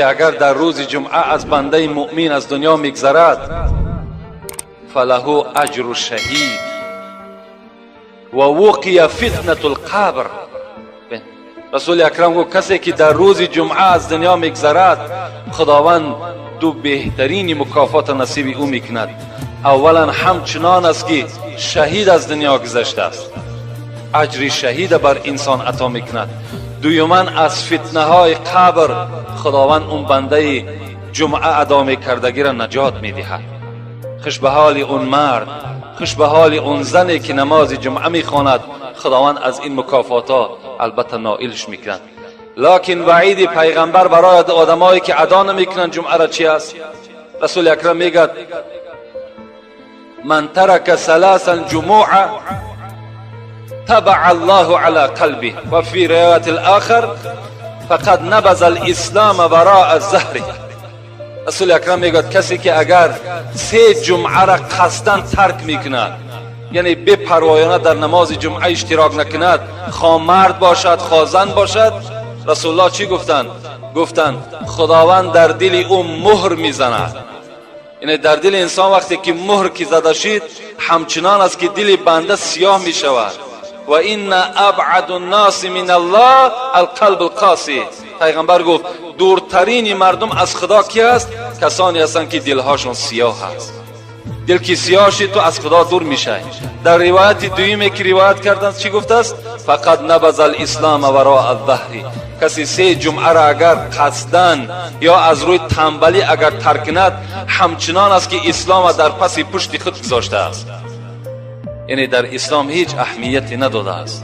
Агар дар рӯзи ҷумъа аз бандаи муъмин аз дунё мегзарад, фалаҳу аҷру шаҳид ва вуқия фитнату лқабр. Расули акрам гуфт, касе ки дар рӯзи ҷумъа аз дунё мегзарад, худованд ду беҳтарини мукофота насиби ӯ мекунад. Аввалан, ҳамчунон аст, ки шаҳид аз дунё гузаштааст, аҷри шаҳида бар инсон ато мекунад. Дуюман, аз фитнаҳои қабр худованд он бандаи ҷумъа адо мекардагиро наҷот медиҳад. Хуш ба ҳоли он мард, хуш ба ҳоли он зане, ки намози ҷумъа мехонад. Худованд аз ин мукофотҳо албатта ноилш мекунад. Локин ваъиди пайғамбар барои одамое, ки адо намекунанд ҷумъаро, чи аст? Расули акрам мегӯяд: ман тарака саласан ҷумуа табаа аллоҳу ала қалбих, ва фи ривояти алохар фақад набаза алислама вароа заҳри. Расули акрам мегӯяд, касе ки агар се ҷумъара қасдан тарк мекунад, яъне бепарвоёна дар намози ҷумъа иштирок накунад, хо мард бошад, хо зан бошад, расулуллоҳ чӣ гуфтанд? Гуфтанд, худованд дар дили ӯ муҳр мезанад. Яъне дар дили инсон вақте ки муҳр ки зада шид, ҳамчунон аст, ки дили банда сиёҳ мешавад. Ва инна абъаду нноси мин аллоҳ алқалб алқоси. Пайғамбар гуфт, дуртарини мардум аз худо ки аст? Касоне ҳастанд, ки дилҳошон сиёҳ аст. Дил ки сиёҳ шид, ту аз худо дур мешавӣ. Дар ривояти дуюме, ки ривоят карданд, чӣ гуфтааст? Фақад набаза алислама вароа заҳри. Касе се ҷумъаро агар қасдан ё аз рӯи танбалӣ агар тарк кунад, ҳамчунон аст, ки ислома дар паси пушти худ гузоштааст, яъне дар ислом ҳеҷ аҳамияте надодааст.